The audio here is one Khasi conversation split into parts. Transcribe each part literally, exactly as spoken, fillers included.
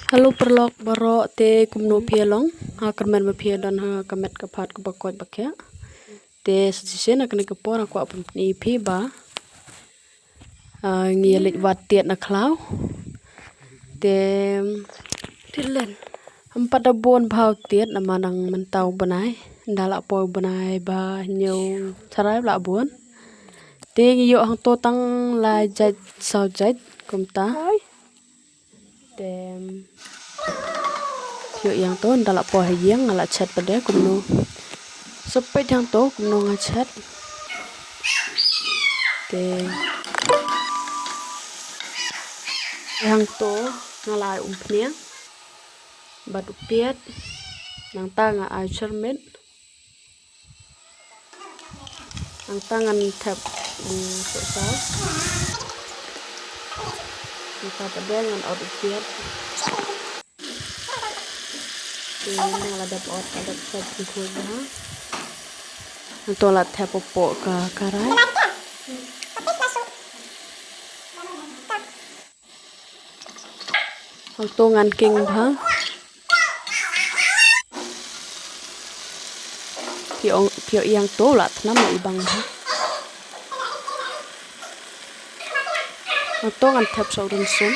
Hello paralok baroh, te kumno phi ïa long? Ha kyrmen ba phi ïa don ha ka met ka phad kaba koit ba khiah. Te sa shisien ha kane ka por nga kwah pyni ïa phi ba, ah, ngi ïa leit wad tied na khlaw. Te tied len. Ym pat da bun bha u tied namar nang mynta u bnai. Ynda la poi u bnai ba hynñiew tharai la bun. Te ngi ïoh hangto tang lai jait saw jait kumta. Te phi ïoh ïa hangto ynda la poi ha ïing nga la chet pat de kumno. Sa peit hangto kumno nga chet. Te hangto nga la ai umphniang bad u piat. Nangta nga ai chyrmit. Nangta ngan thep u sohsaw. Nangta pat de ngan ot u piat. Te nang la dep ot, la dep thep u khuid bha. Nangto la thep u poh ka karai. Hangto ngan king bha. Phi ong, phi ong ïa hangto la thnam la i bang bha. Hangto ngan thep sa u rynsun.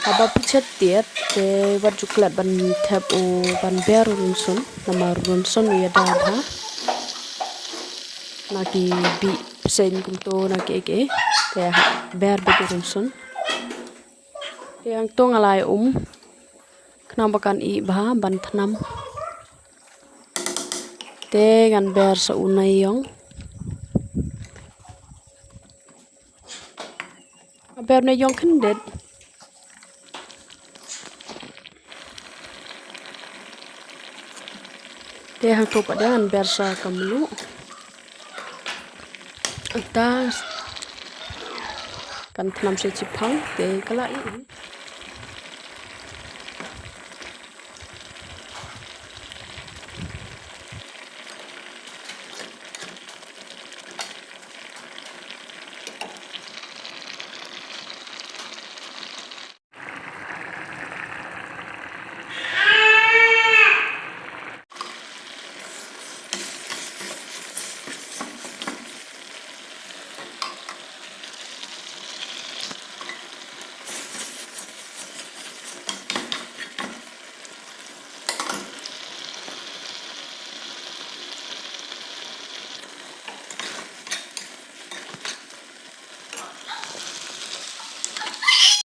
Haba phi chet tied te wat ju klet ban thep u ban ber u rynsun. Namar u rynsun u ïada bha na ki bih pseiñ kumto na kiei kiei. Te ber beit u rynsun. Te hangto nga la ai um khnang ba kan ih bha ban thnam. Te ngan ber sa u neiïong. Ber neiïong khyndiat. Te hangto pat de ngan ber sa ka mluh. Ta kan thnam sa chiphang te ka la ih.